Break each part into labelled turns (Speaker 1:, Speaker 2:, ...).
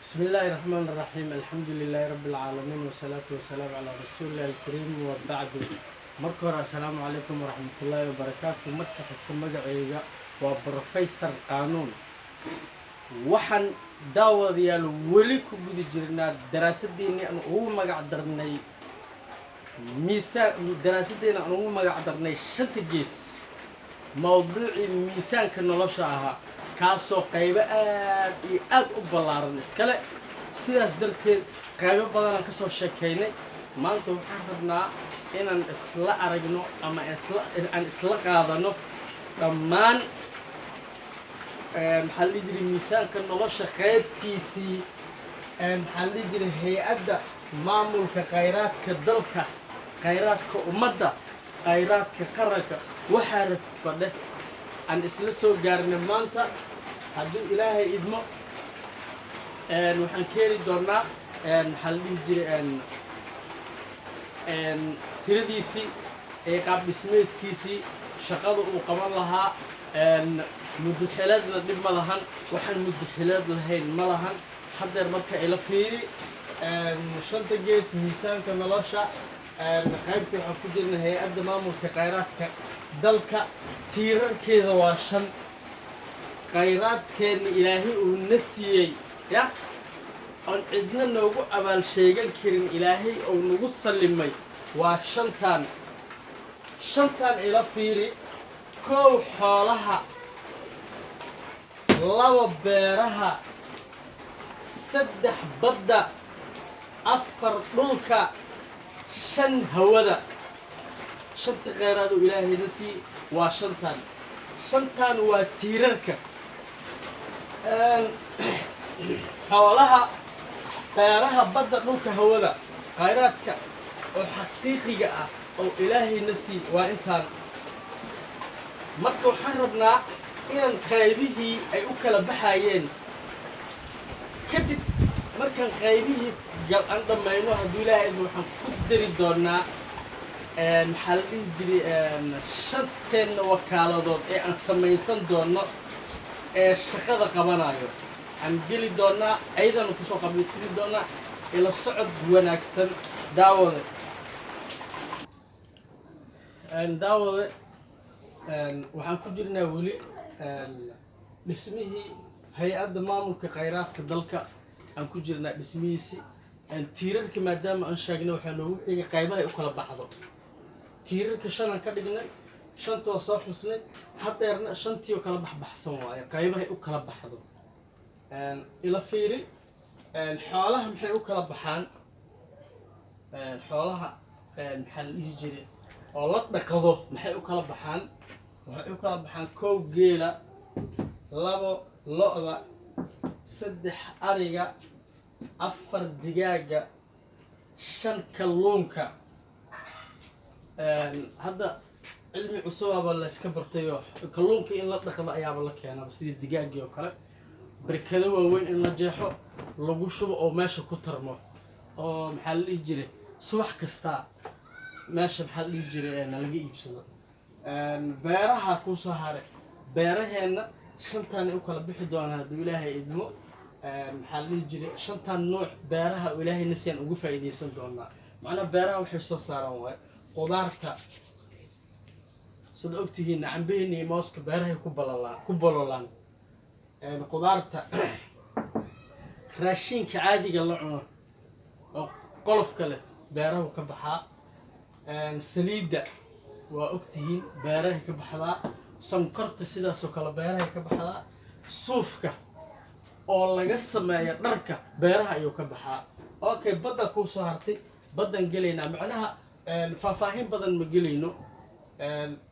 Speaker 1: بسم الله الرحمن الرحيم، الحمد لله رب العالمين، والصلاة والسلام على رسول الله الكريم، وبعد. Marka hore, assalaamu calaykum waraxmatullaahi wabarakaatu. Marka xigta, magacayga waa Professor Qaanuun. Waxaan, daawadayaal, weli ku guda jirnaa daraasadeenii aan ugu magac darnay miisaan, daraasaddeena aan ugu magac darnay Shanta Gees, mawduucii miisaanka nolosha ahaa, kaasoo qaybo aad iyo aad u ballaaran iskale. Sidaas darteed qaybo badanaan ka soo sheekaynay. Maanta waxaan rabnaa inaan isla aragno ama isla aan isla qaadano dhammaan, maxaa la dhihi jiray, miisaanka nolosha qaybtiisii, maxaa la dhihi jiray, hay-adda maamulka khayraadka dalka, khayraadka ummadda, khayraadka qaranka. Waxaa rabtid dheh, aan isla soo gaarnay maanta. Hadduu Ilaahay idmo, waxaan keeni doonaa, maxaa la dhihi jiray, tiradiisii ee qaab dhismeedkiisii, shaqada uu qaban lahaa. Muddoxileedna dhib ma lahan, waxaan muddoxileed lahayn ma lahan. Haddeer marka ila fiiri Shanta Gees, miisaanka nolosha. Qaybta waxaan ku jirna hay-adda maamulka khayraadka dalka. Tiirarkeeda waa shan. Khayraadkeenna Ilaahay uu na siiyey, ya oon cidna noogu abaal sheegan karin, Ilaahay uu nagu sallimay, waa shantan. Shantan ila fiiri: kow, xoolaha; laba, beeraha; saddex, badda; afar, dhulka; shan, hawada. Shanta kheyraad uu Ilaahayna siiyey waa shantan. Shantan waa tiirarka: xoolaha, beeraha, badda, dhulka, hawada. Khayraadka oo xaqiiqiga ah oo Ilaahayna sii waa intaan. Marka waxaan rabnaa inaan qaybihii ay u kala baxayeen. Kadib markaan qaybihii gal aan dhammayno, hadduu Ilaahay idmo, waxaan ku dari doonaa, maxaa la dhihi jiray, shanteenna wakaaladood ee aan samaysan doono ee shaqada qabanayo aan geli doonaa, ayadana kusoo qabatiri doonaa. Ila socod wanaagsan, daawade. Daawade, waxaan ku jirnaa weli dhismihii hay-adda maamulka khayraadka dalka aan ku jirnaa dhismihiisi. Tiirarka maadaama aan sheegnay, waxaa noogu xigay qaybaha ay u kala baxdo. Tiirarka shanaan ka dhignay, shanta waa soo xusnay. Haddeerna shantii oo kala baxbaxsan waaye qaybahay u kala baxdo. Ila fiiri, xoolaha maxay u kala baxaan? Xoolaha, maxaa la dhihi jiray, oo la dhaqdo maxay u kala baxaan? Waxay u kala baxaan: kow, geela; labo, lo'da; saddex, ariga; afar, digaaga; shan, kalluunka. Hadda cilmi cusubaaba la iska bartayoo kalluunka in la dhaqdo ayaaba la keenaba, sidii digaagii oo kale, barkado waaweyn in la jeexo, lagu shubo oo meesha ku tarmo, oo maxaa la dhihi jiray, subax kasta meesha, maxaa la dhihi jiray, laga iibsado. Beeraha kusoo haray. Beeraheenna shantaan u kala bixi doonaa hadduu Ilaahay idmo. Maxaa la dhihi jiray, shantan nooc beeraha oo Ilaahay nasiyaan ugu faa'iidaysan doonaa. Macnaha beeraha waxay soo saaraan waay qudaarta. Sida ogtihiin, cambaheena iyo mooska beerahay ku balalaan, ku bololaan. Qudaarta, raashinka caadiga la cuno oo qolofka leh beerahu ka baxaa. Saliidda waa ogtihiin, beerahay ka baxdaa. Sonkorta sidaasoo kale beerahay ka baxdaa. Suufka oo laga sameeya dharka beeraha ayuu ka baxaa. Okay, badda kuu soo hartay. Baddan gelaynaa, macnaha faahfaahin badan ma gelayno.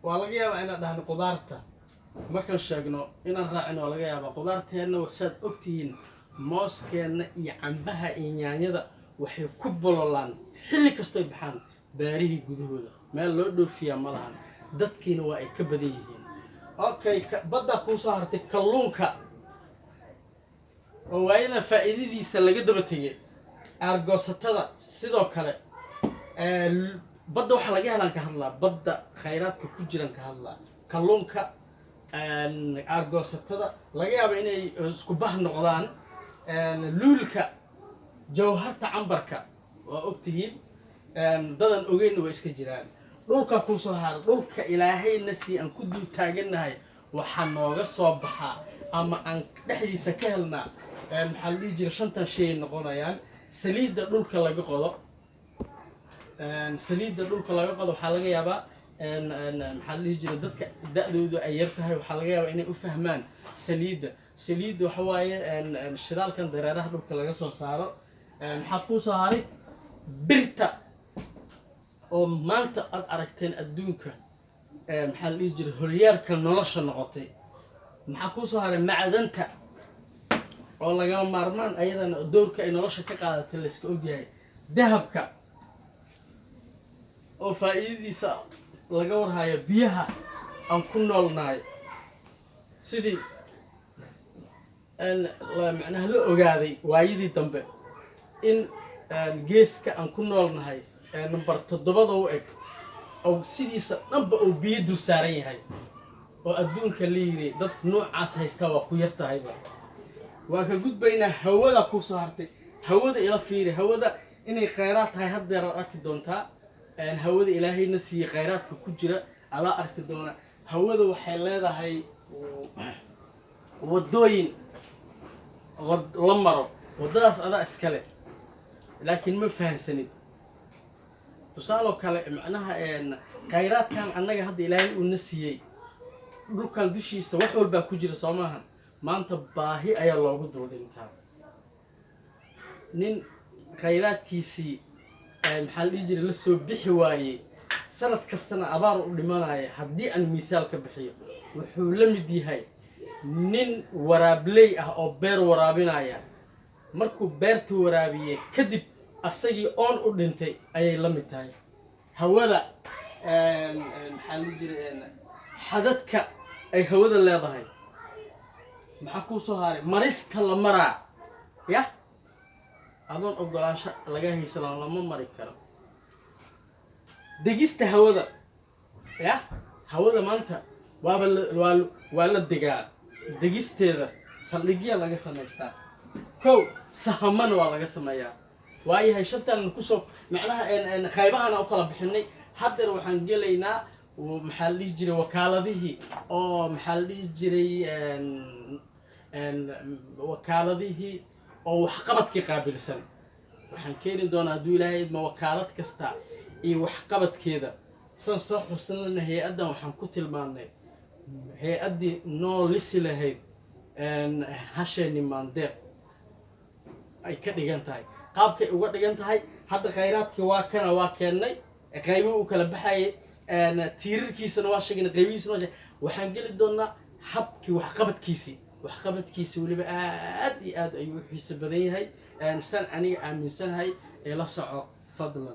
Speaker 1: Waa laga yaabaa inaan dhahno qudaarta markaan sheegno inaan raacin, waa laga yaabaa. Qudaarteenna, saad ogtihiin, mooskeenna iyo cambaha iyo yaanyada waxay ku bololaan xilli kastoy baxaan beerihii gudahooda. Meel loo dhoofiyaa ma lahan, dadkiina waa ay ka badan yihiin. Okay, badda kuu soo hartay. Kalluunka oo waayadan faa'iidadiisa laga daba tegay, aargoosatada sidoo kale. Badda waxaa laga helaan ka hadlaa, badda khayraadka ku jiran ka hadlaa. Kalluunka, aargoosatada laga yaaba inay isku bah noqdaan. Luulka, jawharta, cambarka waa ogtihiin, dadan ogeynna waa iska jiraan. Dhulka kusoo hara, dhulka Ilaahayna sii aan ku dul taagannahay, waxaa nooga soo baxaa ama aan dhexdiisa ka helnaa, maxaa la dhihi jiray, shantan shay noqonayaan. Saliidda dhulka laga qodo, saliidda dhulka laga qodo waxaa laga yaabaa, maxaa la dhihi jiray, dadka da-doodu ay yar tahay waxaa laga yaabaa inay u fahmaan saliidda. Saliidda waxa waaye shidaalkan dareeraha dhulka laga soo saaro. Maxaa kuu soo haray? Birta oo maanta aad aragteen adduunka, maxaa la dhihi jiray, horyaalka nolosha noqotay. Maxaa kuu soo haray? Macdanta oo lagama maarmaan ayadana doorka ay nolosha ka qaadatay la iska ogyahay. Dahabka oo faa'iidadiisa laga warhayo. Biyaha aan ku noolnahay, sidii macnaha la ogaaday waayadii dambe in geeska aan ku noolnahay number 7da u eg oo sidiisa dhanba uu biyo dul saaran yahay, oo adduunka la yiri dad noocaas haystaa waa ku yar tahayba. Waa ka gudbaynaa. Hawada kusoo hartay. Hawada ila fiiri. Hawada inay khayraad tahay haddeer aad arki doontaa. Hawada Ilaahayna siiyey, khayraadka ku jira adaa arki doona. Hawada waxay leedahay waddooyin la maro. Waddadaas adaa iskale, laakiin ma fahansanid. Tusaaloo kale, macnaha khayraadkan annaga hadda Ilaahay uuna siiyey, dhulkan dushiisa wax walbaa ku jira, soo maahan? Maanta baahi ayaa loogu dul dhintaa. Nin khayraadkiisii, maxaa la dhihi jiray, la soo bixi waayey, sanad kastana abaar u dhimanaya, haddii aan mithaal ka bixiyo, wuxuu la mid yahay nin waraabley ah oo beer waraabinaya. Markuu beerta waraabiyey kadib asagii oon u dhintay ayay la mid tahay. Hawada, maxaa la dhihi jiray, xadadka ay hawada leedahay. Maxaa kuu soo haray? Marista la maraa ya adoon ogolaansho laga haysano lama mari karo. Degista hawada, ya hawada maanta waaba waa la degaa. Degisteeda saldhigya laga samaystaa, kow sahamana waa laga sameeyaa. Waayahay, shantan kusoo macnaha qaybahana u kala bixinay. Haddeer waxaan gelaynaa, maxaa la dhihi jiray, wakaaladihii oo, maxaa la dhihi jiray, wakaaladihii oo waxqabadkii qaabilsan. Waxaan keeni doonaa, hadduu Ilaahay idmo, wakaalad kasta iyo waxqabadkeeda. San soo xusnana, hay-addan waxaan ku tilmaannay hay-addii noo lisi lahayd hasheeni maandeeq ay ka dhigan tahay. Qaabkay uga dhigan tahay, hadda khayraadkii waa kana, waa keennay, qaybo u kala baxayay, tiirarkiisana waa sheegnay, qaybihiisana waa sheegnay. Waxaan geli doonaa habkii waxqabadkiisii. Waxqabadkiisi weliba aad iyo aad ayuu u xiiso badan yahay, san aniga aaminsanahay. Ee la soco fadlan.